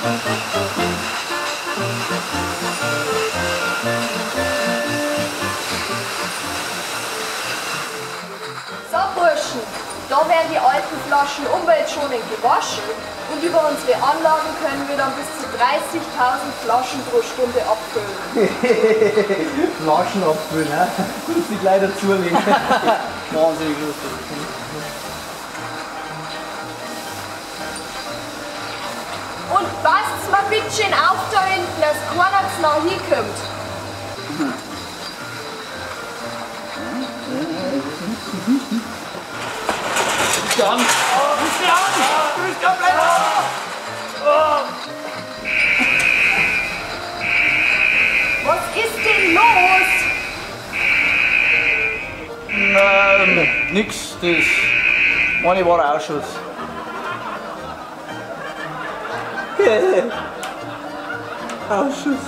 So, Burschen, da werden die alten Flaschen umweltschonend gewaschen und über unsere Anlagen können wir dann bis zu 30.000 Flaschen pro Stunde abfüllen. Flaschen abfüllen, ne? Muss ich gleich dazulegen. Wahnsinnig lustig. Und passt's mal bitte schön auf da hinten, dass keiner zu nah hinkommt. An. Oh, du bist an! Du bist komplett an! Oh. Was ist denn los? Nix, das eine war ein Ausschuss. Ausschuss.